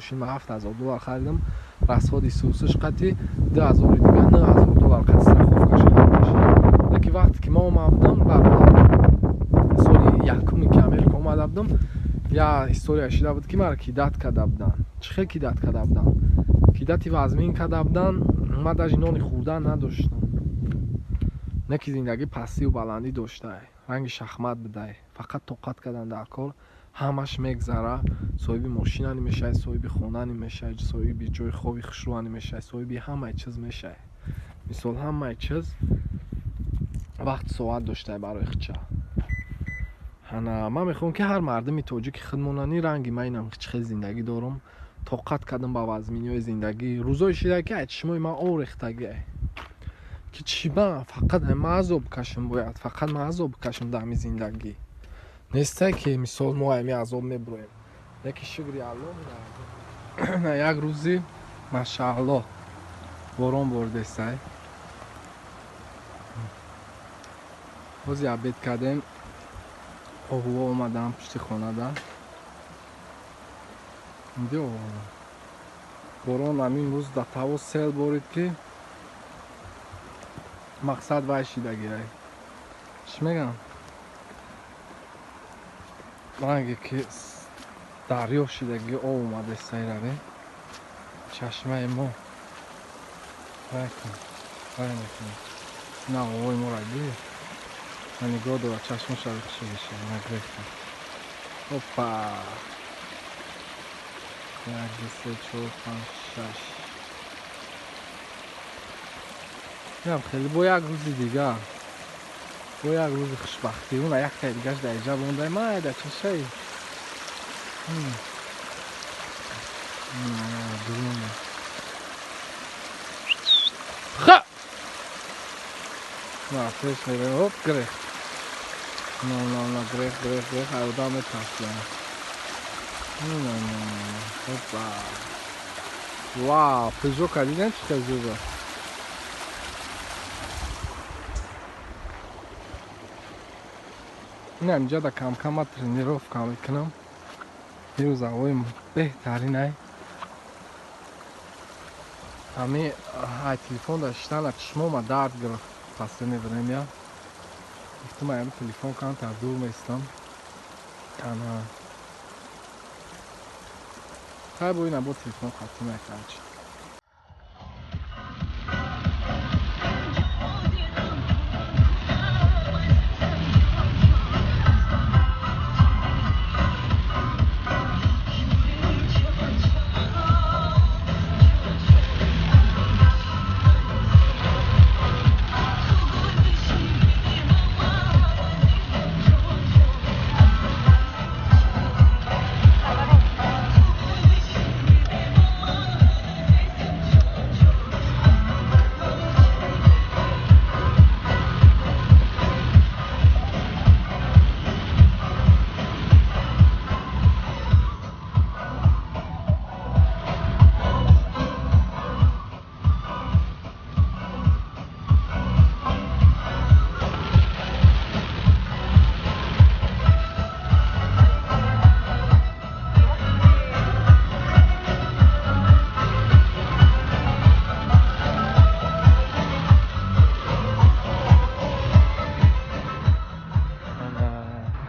Мошин ма 7000 доллар харидам, расходи сусиш қати 2000-и дига 9000 доллар, қати страховкаш ҳамаш. Лекин вақте ки ма омада будам, бародар, соли якуме ки Америка омада будам, я история шида буд, ки маро кидать карда буданд. Чӣ хел кидать карда буданд? Кидати вазмин карда буданд. Ма даже нони хӯрдан надоштам. Не ки зиндагӣ пастию баландӣ доштай, ранги шахмат будай. Фақат тоқат кардан дар кор, ҳамаш мегзара. Соҳиби мошинани мешавӣ, соҳиби хонани мешавӣ, соҳиби ҷои хоби хушрӯани мешавӣ, соҳиби ҳамаи чиз мешавӣ. Мисол, ҳамаи чиз вақт соат доштай барои хича. Ҳана ман мехоҳам, ки ҳар мардуми тоҷики худмонани ранги ман инам чӣ хел зиндагӣ дорам, тоқат кардам ба вазминиҳои зиндагӣ. Рӯзое шида, ки ай чишмои ман об рехтагиай, ки чӣ ба фақат ман азоб кашам, бояд фақат ман азоб кашам дар ҳамин зиндагӣ. Нестай, ки мисол мо ами азоб мебуроем. Леки шукри Аллоҳ, на як рӯзи, машааллоҳ, борон бордесай. Ҳози обед кардем, оҳуво омадам пушти хонада. Инди борон ҳамин рӯз да таво сел борид, ки мақсад вай шидагиай, чӣ мегам, ранге ки дарё шидаги, об омадесай. Равем чашмаи мо. Вай кун, вай мекунем. На овои моро гир на нигоҳ дора, чашмаша шидиша нагрехта. Опа, як, ду, се, чор, панҷ, шаш. Инам хеле бо як рӯзи дигар, бо як рӯзи хушбахтӣ. Уна яктаи дигаш дар иҷа мондай, майда чашаи дуруна. Ха, на пеш мерем. Оп, гирехт. На, на, на, гирехт, гирехт, гирехт. Ай одам метарсиям. На, на, на, опа, вау, прыжока дидем, чӣ хел зӯра. Инам инҷа камкам ма тренировка мекунам. Ирӯз ҳавои беҳтаринай. Ҳами ай телефон даштана чишмома дард гирифт. Последнее время гуфтам, аями телефон камтар дур местам. Ана хай, бо ина бо телефон қатъӣ накард.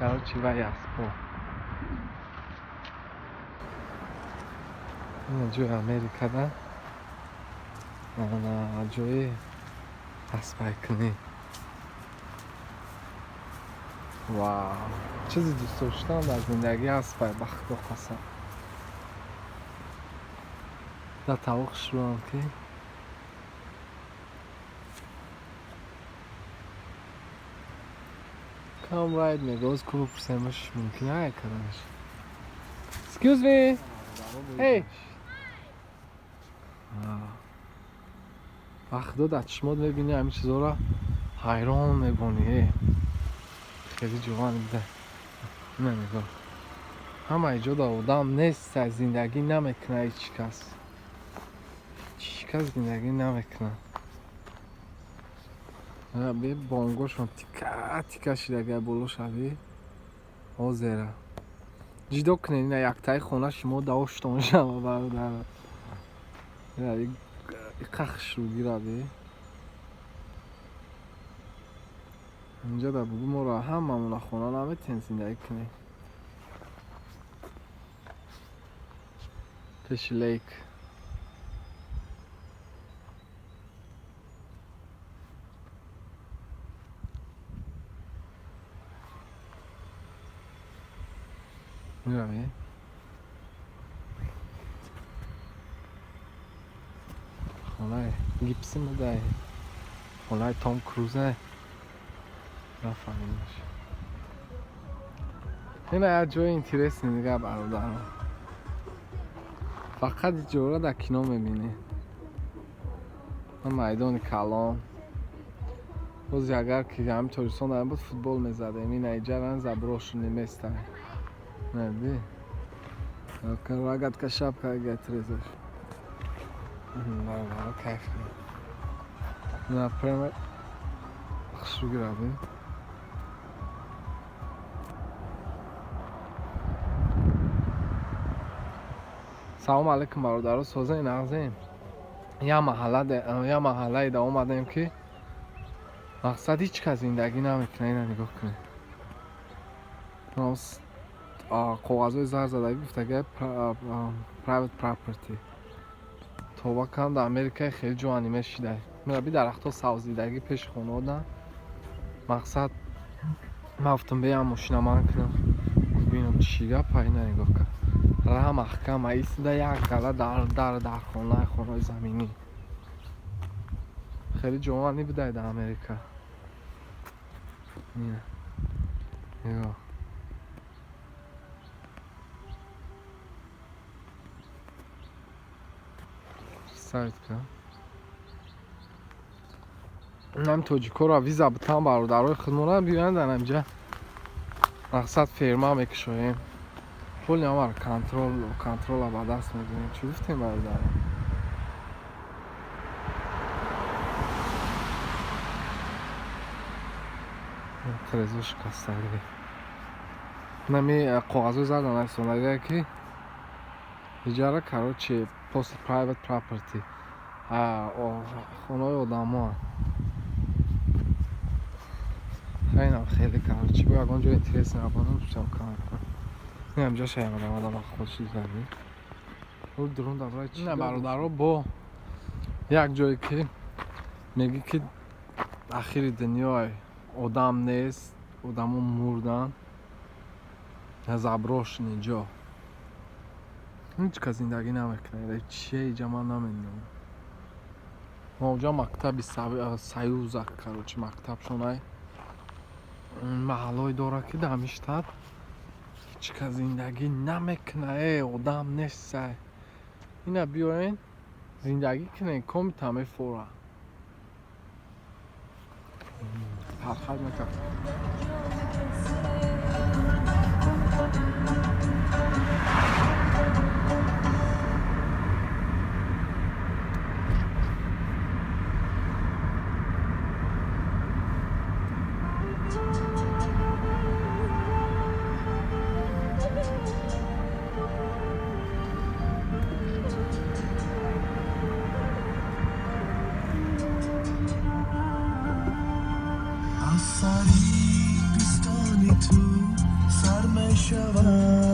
Короче, вай аспо ина ҷои Америкада, ана ҷои аспайкунӣ. Вау, чизи дӯст доштам дар зиндагӣ аспай, ба Худо қасам. Да тавоқ шурӯам, ки come ride мега. Оз ку бипурсемаш, мумкин ай карданаш. Excuse me, hey. Ба Худо, дар чишмот мебинӣ ҳамин чизоро, ҳайрон мебонӣ. Хеле ҷован дида. Ина нигоҳ, ҳама иҷо да одам нест, зиндагӣ намекуна ҳеҷ кас, ҳеҷ кас зиндагӣ намекуна. Бе бонгошон тика тика шидагай боло шави озера. Ҷидо кунед, ина яктаи хона шумо давоштон шава, бародар. Иқа хушрӯ гираде. Инҷа да бугу моро ҳамамона хона наметен зиндагӣ кунем. Пеши lake. Мирави? Хонаи Гибсон будай. Хонаи Том Крузе. Нафаҳмидаш. Ина як ҷои интересный дига, бародарон. Фақат иҷора дар кино мебинӣ. Майдони калон. Бози агар ки ҳами Тоҷикистон дар буд, футбол мезадем. Ина иҷаран заброшенный место. Нади? Рогатка шапка гетрезаш. Бародаро, кайф кунед. Например, хушрӯ гиради. Салом алейкум, бародаро, созен, нағзем. Я маҳаллае да омадем, ки мақсад ҳеҷ кас зиндагӣ намекунад. Ина нигоҳ кунед. Коғазҳои зар задагӣ гуфтага private property. Тоба кам дар Америкаи хеле ҷо аниме шидай. Мираби, дарахтҳо савзидагӣ пеши хонаода. Мақсад ман гуфтам, биям мошина ман кунам. Бинам чӣ гапа, ина нигоҳ кун. Раҳ маҳкам аистода, як гала дар хонаи заминӣ. Хеле ҷоани будай дар Америка. Ина. Нигоҳ. Сайт кун. Ҳам тоҷикоро виза битам, бародарои худмона биёянд дар инҷа. Мақсад ферма мекушоем. Пули ҳамаро контрола ба даст мегирем. Чӣ гуфтем, бародарон? Трезо шикастагӣ. Нами коғазҳои зарда нарасондагие, ки иҷара, короче, post private property. Хонаҳои одамо. Инам хеле, короче, бо ягон ҷои интересный рабонам шам кам. Инам ҷо шаям омадам худ чиз задӣ. Дрон давра чӣ? На, бародаро, бо як ҷое ки мегӣ, ки ахири дунё, одам нест, одамо мурдан. Заброшенный ҷо. Ҳеҷ кас зиндагӣ намекунад. Чие иҷа, ман намедонам. Оҷа мактаби Союза, короче, мактабшонай. Маҳаллое дорад, ки дар ҳамин штат ҳеҷ кас зиндагӣ намекунад. Одам нестай. Ина биёен зиндагӣ кунед, комита мефора. Пархат мекард. Аз сари пистони ту сар мешавад.